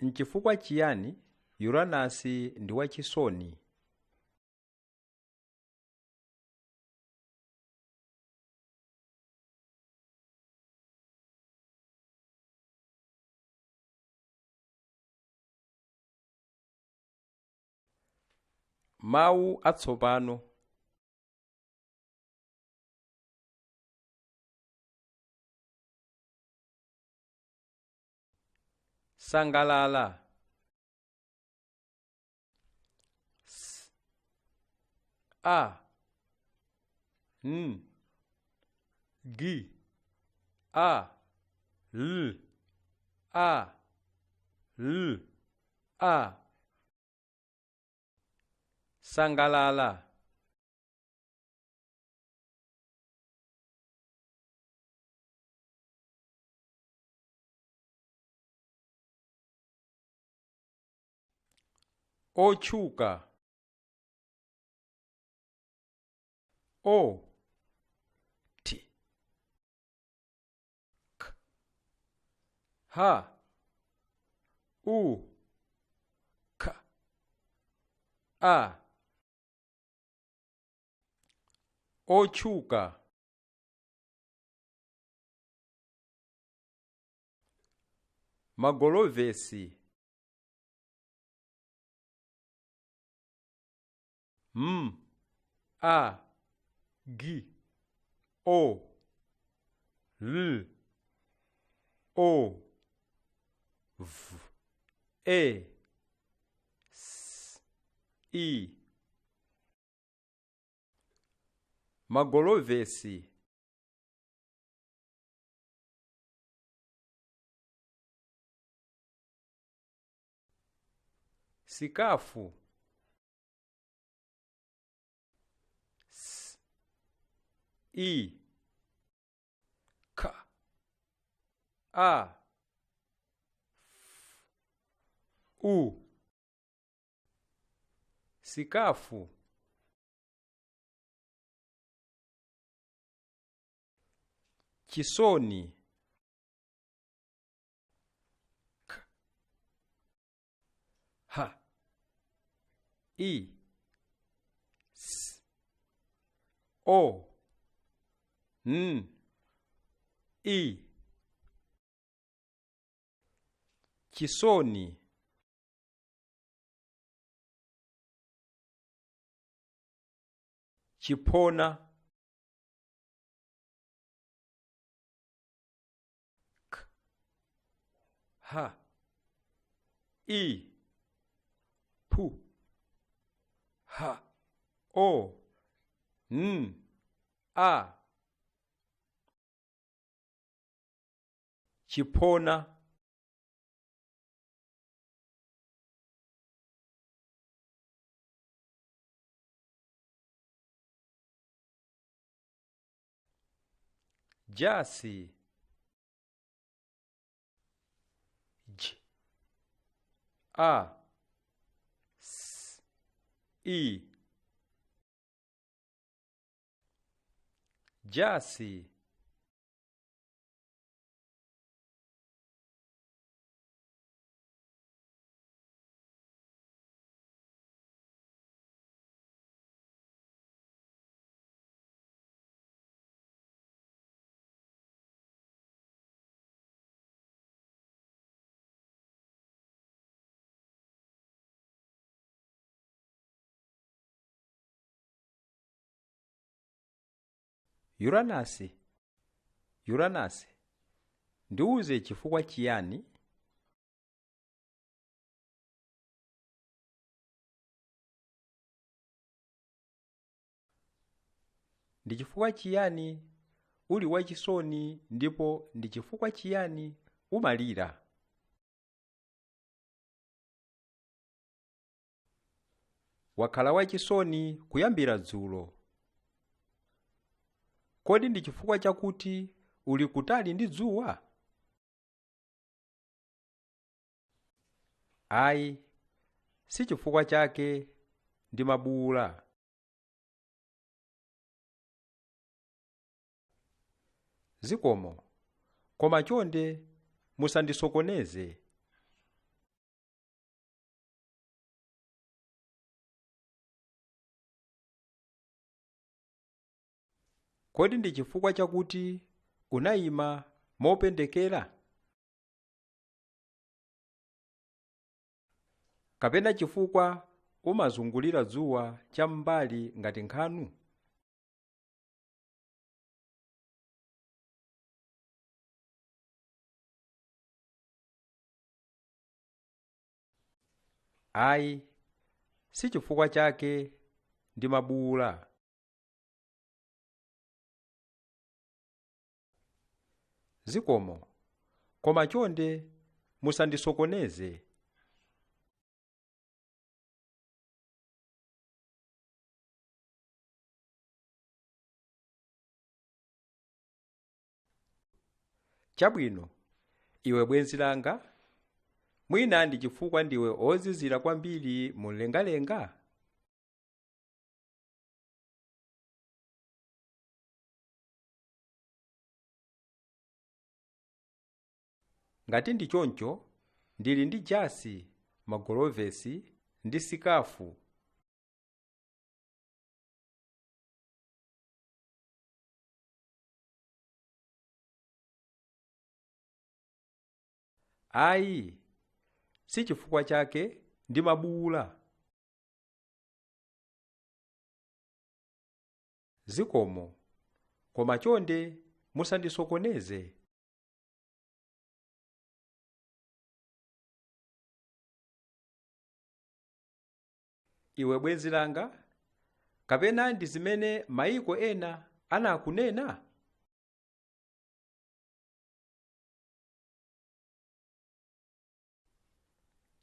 N'chifukwa chiyani Uranasi ndi wachisoni? Mawu atsopano. Sangalala. S A N G A L A L A. Sangalala. Otchuka. O T K H U K A. Otchuka. Magolovesi. M A G O L O V E S I. Magolovesi. Sikafu. S I K A F U. Sikafu. Chisoni. K H I S O N I. Chisoni. Chipona. K H I P H O N A. Chipona. Jasi. J A S I. Jasi. Uranasi, Uranasi, ndiuze chifukwa chiyani? Ndi chifukwa chiyani uli wachisoni ndipo ndi chifukwa chiyani umalira? Wakhala wachisoni kuyambira dzulo. Kodi ndi chifukwa chakuti uli kutali ndi dzuwa? Ayi, si chifukwa chake ndimabuwula. Zikomo, koma chonde musandisokoneze. Kodi ndi chifukwa chakuti unayima mopendekera? Kapena chifukwa umazungulira dzuwa cham'mbali ngati nkhanu? Ayi, si chifukwa chake ndimabuwula. Zikomo, koma chonde musandisokoneze. Chabwino, iwe bwenzi langa, mwina ndi chifukwa ndiwe ozizira kwambiri mumlengalenga? Ngati ndi choncho, ndili ndi jasi, magolovesi ndi sikafu. Ayi, si chifukwa chake ndimabuwula. Zikomo, koma chonde musandisokoneze. Iwe bwenzi langa, kapena ndi zimene mayiko ena anakunena?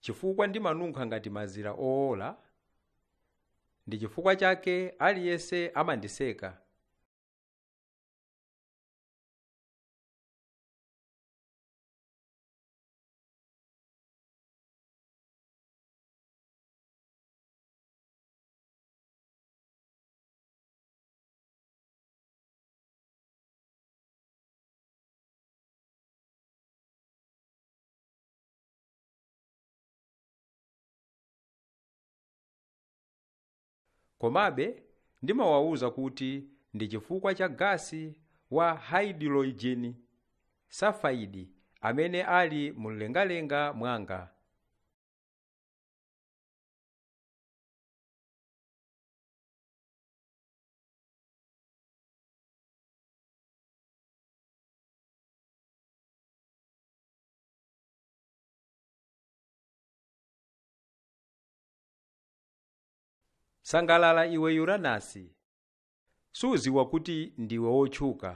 Chifukwa ndimanunkha ngati mazira owola, ndi chifukwa chake aliyense amandiseka. Komabe ndimawawuza kuti ndi chifukwa cha gasi wa haidilojeni safaidi amene ali mumlengalenga mwanga. Sangalala iwe Uranasi, suziwa kuti ndiwe wotchuka.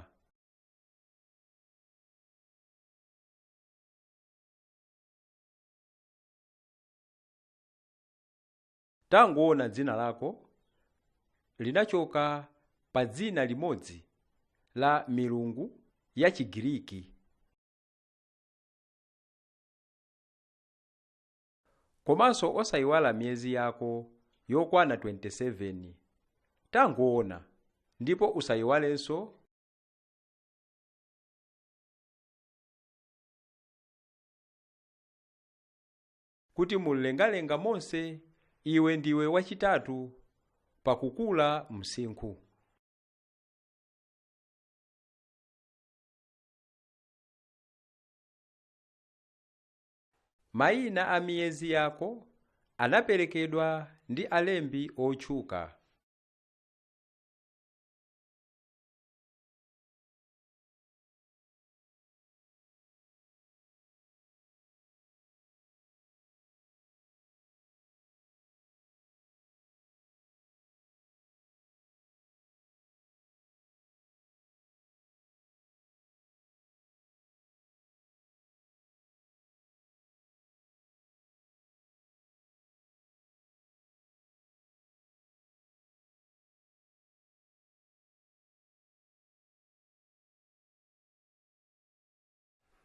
Tangoona dzina lako linachoka pa dzina limodzi la milungu ya Chigiriki. Komanso osayiwala miyezi yako yokwana 27. Tangoona, ndipo usayiwalenso kuti mumlengalenga monse iwe ndiwe wachitatu pakukula msinkhu. Mayina a miyezi yako anaperekedwa ndi alembi otchuka.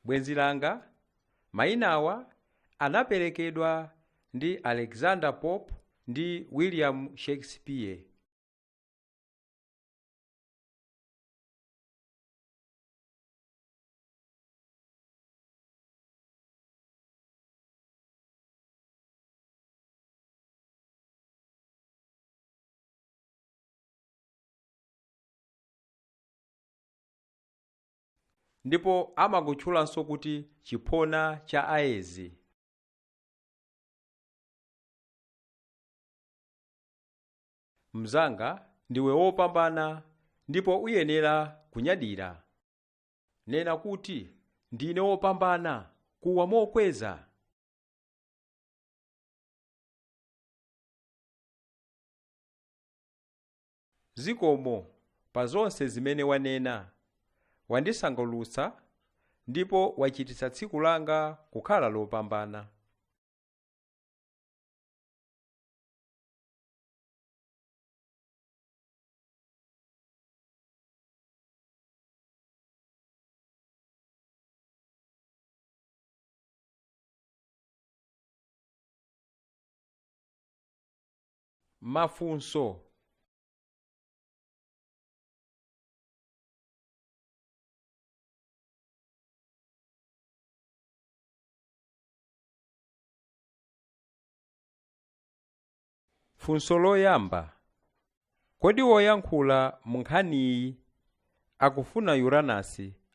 Bwenzi langa, mayinawa anaperekedwa ndi Alexander Pope ndi William Shakespeare. Ndipo amakutchulanso kuti chiphona cha ayezi. Mnzanga, ndiwe wopambana ndipo uyenera kunyadira. Nena kuti, ndine wopambana, kuwa mokweza. Zikomo pa zonse zimene wanena, wandisangalatsa ndipo wachititsa tsiku langa kukhala lopambana. Mafunso. Funso loyamba. Kodi woyankhula mu nkhaniyi akufuna Uranus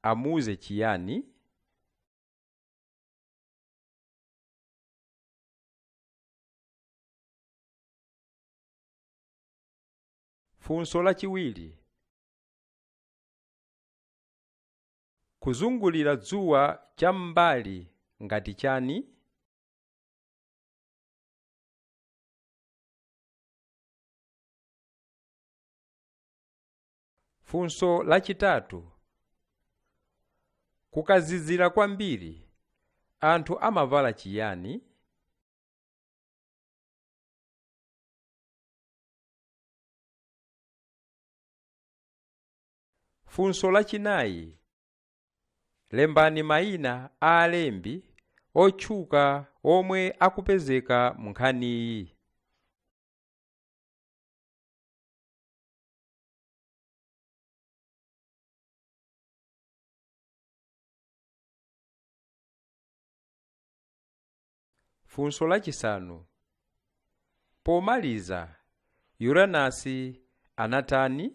amuuze chiyani? Funso lachiwiri. Kuzungulira dzuwa cham'mbali ngati chani? Funso lachitatu. Kukazizira kwambiri, anthu amavala chiyani? Funso lachinayi. Lembani mayina a alembi otchuka omwe akupezeka mu nkhaniyi. Funso lachisanu. Pomaliza, Uranus anatani?